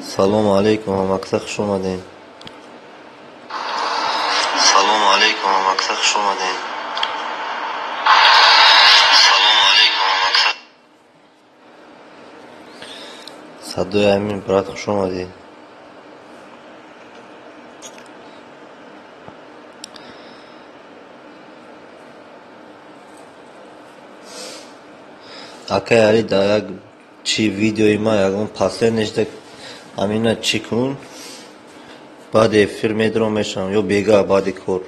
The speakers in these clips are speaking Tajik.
Салому алейкум, ҳамакса, хуш омадем. Салому алейкум, ҳамакса, хуш омадем. Салому алейкум, ҳамакса. Садои Амин, брат, хуш омадӣ. Акай Али, дар як чи видеои ма ягон пасле нешта, ҳамина чӣ кун, баъди эфир медром мешавам ё бега баъди кор.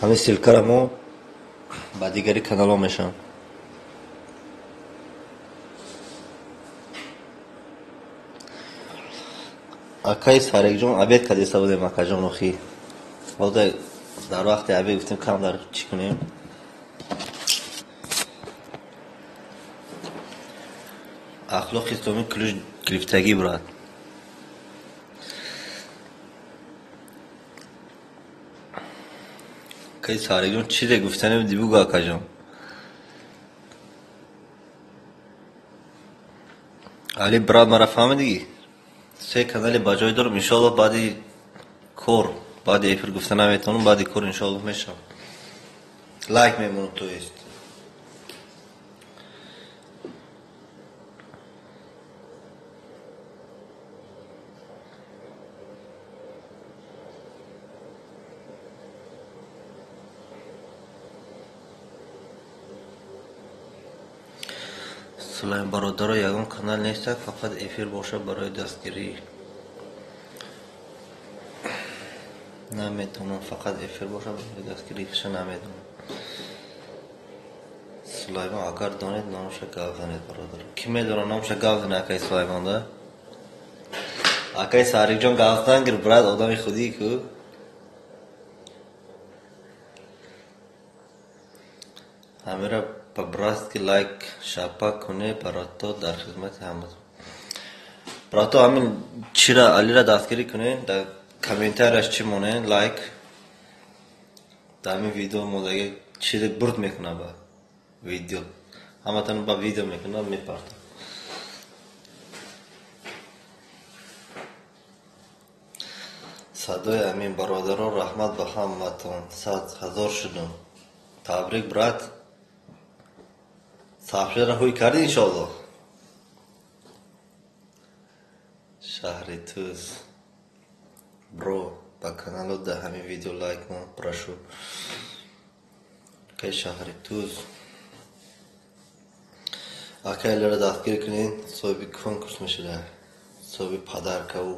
Ҳамин ссылкара мо ба дигари каналҳо мешавам. Акаи Сарикҷон, обед кардиста будем, акаҷон, охи. Ҳозир дар вақти обед гуфтем, кам дар чӣ кунем. Ахлоқи исломӣ ключ гирифтагӣ, брат. Акаи Сарикҷон, чизе гуфтанем буди, бугӯ, акаҷон. Али, брат, мара фаҳмидӣ? Се канали ба ҷой дорам, иншоалло, баъди кор, баъди эфир гуфта наметавонам, баъди кор иншоалло мешавам. Лайк мемонам, то есть. Сулайм, бародаро, ягон канал нестак, фақат эфир бошад барои дастгирӣ? Наметавонам, фақат эфир бошад барои дастгирӣ, ша намедонам. Сулаймон, агар донед, номаша гап занед, бародар. Кӣ медонад, номаша гап занед, акаи Сулаймон да? Акаи Сарикҷон, гап зан гир, брат, одами худӣ ку. Ҳамира по-братски лайк шапа куне, барото, дар хизмати ҳаматон. Брато, ҳамин чира Алира дастгирӣ кунед, дар комментарияш чӣ монед, лайк. Дар ҳамин видео модаги чизе бурд мекунад ба видео. Ҳаматон ба видео мекунад, мепартад. Садои Амин, бародарон, раҳмат ба ҳаматон. 100 000 шудум. Табрик, брат. Сафшаро ҳуй кардӣ, иншоалло. Шаҳри Туз. Бро, ба каналу дар ҳамин видео лайк мон, прошу. Акаи шаҳри Туз. Акаи Алиро дастгирӣ кунед, соҳиби конкурс мешуда. Соҳиби подаркаву.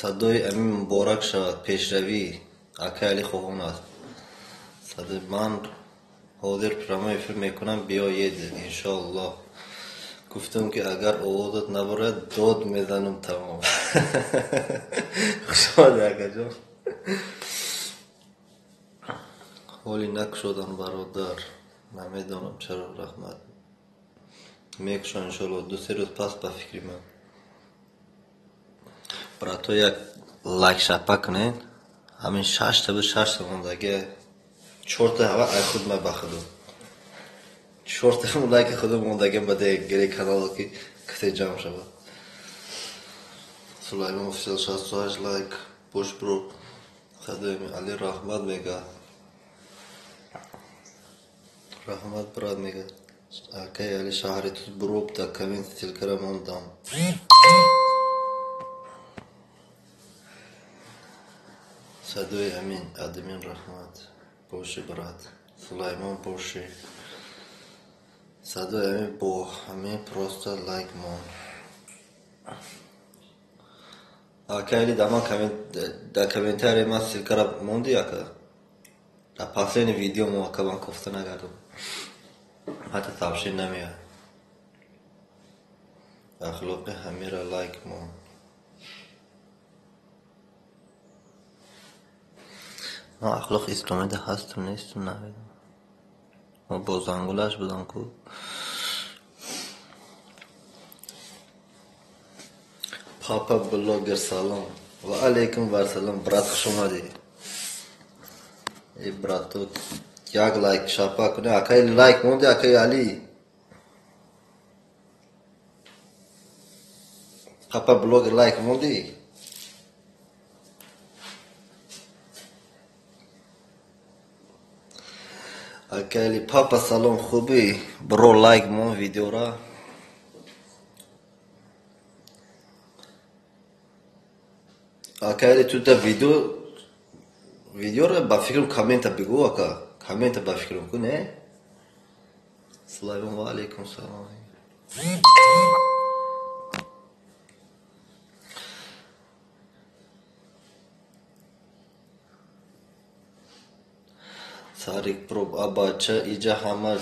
Садои Амин, муборак шавад пешравӣ, акаи Али хоҳон аст. Садои ман ҳозир прямой эфир мекунам, биёед, иншоаллоҳ. Гуфтам, ки агар овозат набарояд, дод мезанам, тамом. Хуш омадӣ, акаҷон. Ҳоли накушодан, бародар. Намедонам чаро, раҳмат. Мекушам, иншоалло, 2-се рӯз пас, ба фикри ман. Брато, як лайк шапа кунед. Ҳамин шашта буд, шашта мондаги. Чорта ҳава ай худ ма ба худу. Чорта лайки худу мондаги ба гири каналу, ки касе ҷамъ шавад. Сулаймон офисиал, 68 лайк. Бош, бро. Садои Али, раҳмат мега. Раҳмат, брат, мега. Акаи Али, шаҳри Туз, бро, дар коммент ссылкара мондам. Садои Амин, админ, раҳмат. Боши, брат. Сулаймон, боши. Садои Амин, бо ҳамин просто лайк мон. Акаи Али, дар ман дар комментарии ман ссылкара монди, ака? Дар последний видео мо, ака, ман кофта нагардам. Ҳатто сообщение намеяд. Ахлоқи ҳамира лайк мон. Ман ахлоқи исломида ҳастум, нестум, намедонам. Мо бо зангулаш будам ку. Папа блогер, салом. Ва алейкум вассалом, брат, хуш омадӣ. Э, брато, як лайк шапа куне. Акай лайк монде, акай Али. Папа блогер лайк монди? Акай Али, папа салом, хуби? Бро, лайк мон видеора. Акай Али, ту да видеора ба фикрам коммента бигӯ, ака. Коммента ба фикрам ку, не? Сулаймон, ва алейкум салом. Сарик проб, абача иҷа ҳама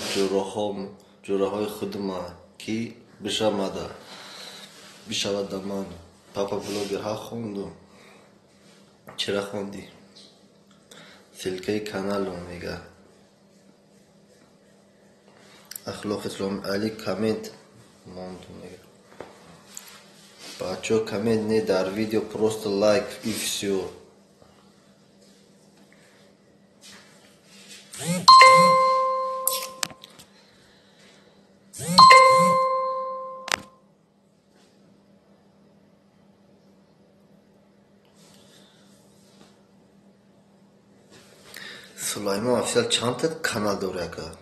ҷураҳои худма ки бишамада бишавад да ман. Папа блогер, ҳа хондум. Чира хондӣ? Ссылкаи каналу мега. Ахлоқ исломи Али коммент монду мега. Бачо, коммент не дар видео, просто лайк и всё. Сулаймон официал чандта канал дора, ака?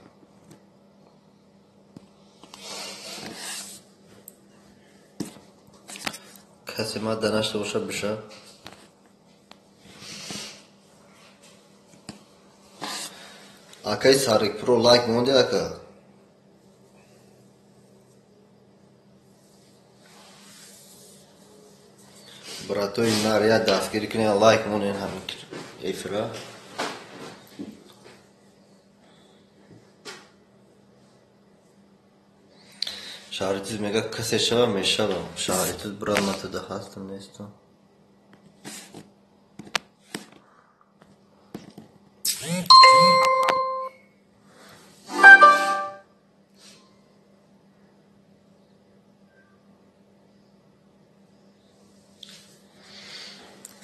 Касе мада нашта боша биша? Акай Сарик Про лайк монде, ака? Братои нар, я дастгирӣ кунед, лайк монен ҳамин эфира. Шаҳритуз мега касе шава мешавам. Шаҳритуз брат, ман туда ҳастам нестам.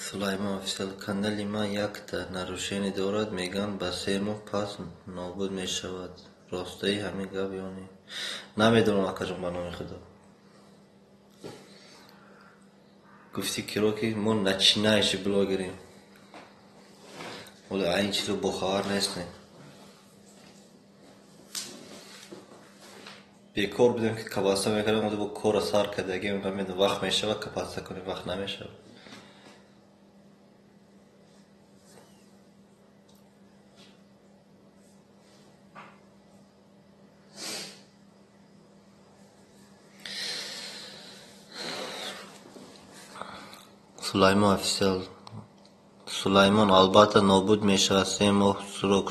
Сулаймон официал, канали ман якта нарушение дорад, меган ба 3 моҳ пас нобуд мешавад. Ростаи ҳамин гап ё не? Намедонам, акаҷон, ба номи худо. Гуфти киро ки мо начинающий блогерем. Ҳоло ин чизо бохабар нестем. Бекор будем ки кабаса мекардем, ҳоло бо корро сар кардагем, намедонам вақт мешавад кабаса кунем, вақт намешавад. Сулаймон официал. Сулаймон, албатта нобуд мешавад, 3 моҳ срок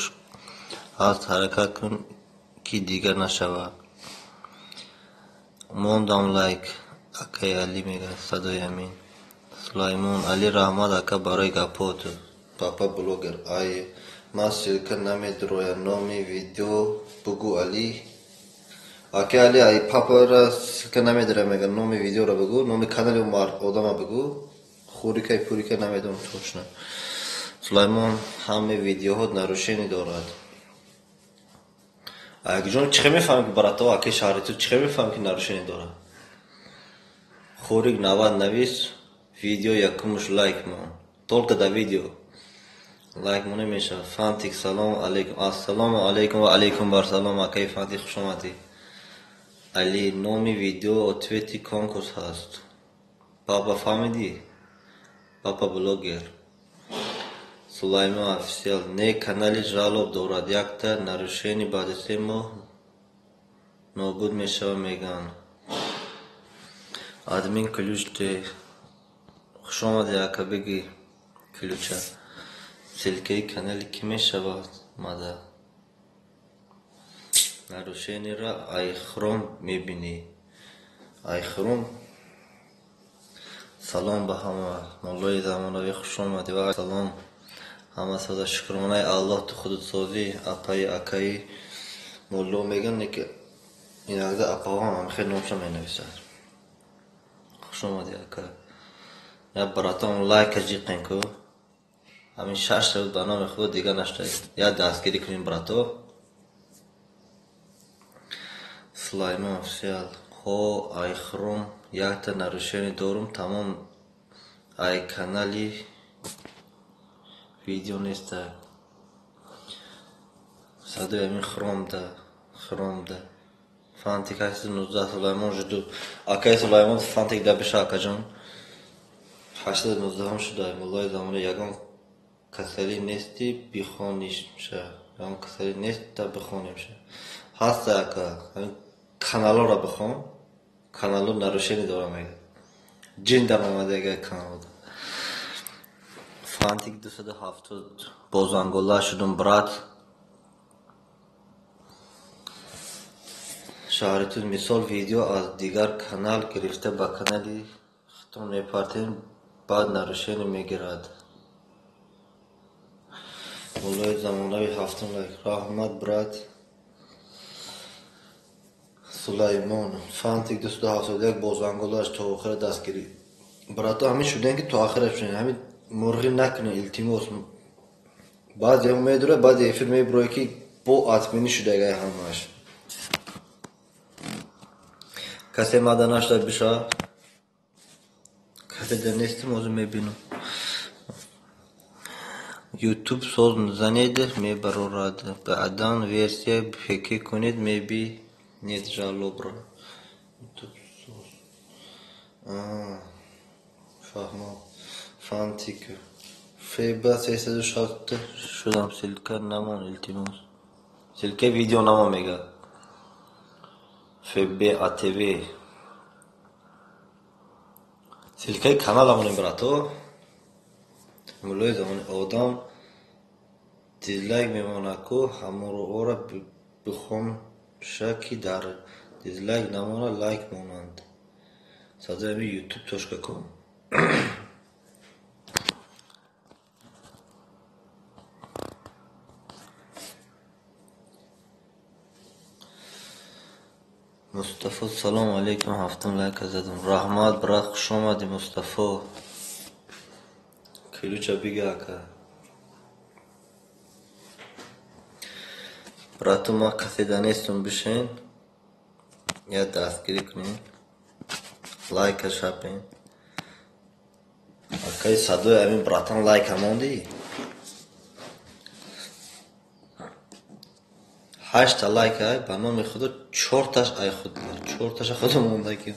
ҳаст, ҳаракат кун ки дигар нашавад. Мондам лайк, акай Али мега садои амин. Сулаймон, Али раҳмат ака барои гапҳоят. Папа блогер, ай ман ссылка намедроя, номи видео бугӯ Али. Акай Али, ай папара ссылка намедроя мега, номи видеоро бугӯ, номи канали одама бугӯ. Хурикай пурикай намедонам точно. Сулаймон, ҳаме видеоҳо нарушение дорад. Акҷон чӣ мефаҳмем ки брато, акай шаҳри ту чӣ мефаҳмем ки нарушение дорад? Хурик 90 навис, видео якумуш лайк мон. Только да видео. Лайк мон намешавад. Фантик, салом алейкум. Ассалому алейкум ва алейкум барсалом, акай Фантик, хуш омадӣ. Али, номи видео ответи конкурс ҳаст. Папа фаҳмидӣ? Папа блогер. Сулаймон официал, не канали жалоб дорад, якта нарушение баъди 3 моҳ нобуд мешава меган. Админ ключ те. Хуш омадӣ ака, бигӣ ключа. Ссылкаи канали кӣ мешавад мада? Нарушениеро айхром мебинӣ. Айхром. Салом ба ҳама. Моллои замонавӣ хуш омадӣ ва салом. Ҳама сада шукронаи Аллоҳ, ту худутсозӣ, апаи акаи молло меган, ки иногда апаҳо ҳам хеле номша менависад. Хуш омадӣ ака. Я братон лайка ҷиқен ку. Ҳамин 6 та буд, ба номи Худо дига нашуда. Як дастгирӣ кунем, брато. Сулаймон официал. Ҳо, айхром якта нарушение дорум, тамом ай канали видео неста. Садои ҳамин хромда, хромда. Фантик 819 Сулаймон жду. Акай Сулаймон Фантик да биша акаҷон. 819 шуда. Муллои замона ягон касалӣ нести бихонишша. Ягон касалӣ нест та бихонимша. Ҳаста ака, ҳамин каналҳоро бихон. Каналҳо нарушение дора мега. Ҷин даромада ага каналҳо. Фантик 270 бозангола шудум, брат. Шаҳритун мисол видео аз дигар канал гирифта ба канали худтон мепартем, баъд нарушение мегирад. Муллои замонави ҳафтум лайк. Раҳмат, брат. Сулаймон Фантик 271 бозанголаш то охира дастгирӣ. Брато, ҳамин шудем ки то охира шудем. Ҳамин мурғӣ накунед, илтимос. Баъзе медура, баъзе эфир мебурое ки бо отмени шудагай ҳамааш. Касе мада нашуда биша. Касе да нестим, ҳозир мебинам. YouTube соз занед мебарорад. Баъдан версия ПК кунед мебинед жалобро. YouTube соз. Фаҳмо. Фантик. ФБ 360 шудам, ссылка намон, илтимос. Ссылка видео намон мега. ФБ АТВ. Ссылкаи каналамонем, брато. Муллои замони одам дизлайк мемонад ку ҳаморо бихонша ки дар дизлайк намонад, лайк монанд. Садои ҳамин youtube.com. Мустафо салом алейкум, ҳафтум лайка задам. Раҳмат, брат, хуш омадӣ, Мустафо. Ключа бига ака. Брату, ма касе да нестум, бишен. Я дастгирӣ кунем. Лайка шапем. Акай садои ҳамин братан лайка мондӣ? 8 лайк ай, ба номи Худо 4таш ай худ, 4таша худо монда ки.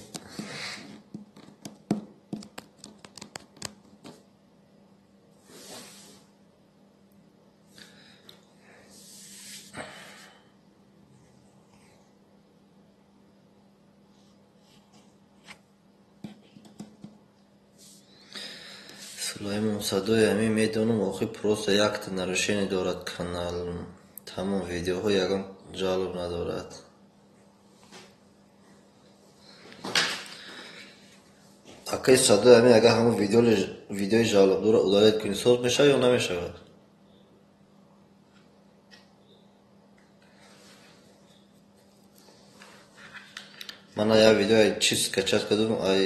Сулаймон садои ҳамин медонам, охи просто якта нарушение дорад канал. Тамом видеоҳо ягон ҷалб надорад. Акаи садои ҳамин агар ҳамон видеои ҷалбдорро удалить кунӣ, соз мешавад ё намешавад? Мана як видеои чиз скачать кардам, ай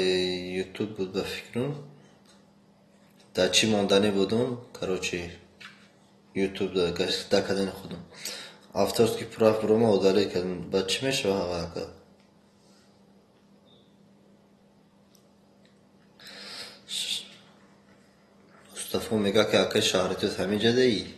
YouTube буд ба фикрам. Дар чӣ монданӣ будум? Короче, YouTube да кардани худам. Авторский прав бурома удалить кардам. Ба чӣ мешавад ака? Мустафо мега ки акаи шаҳритут ҳамин ҷадаӣ?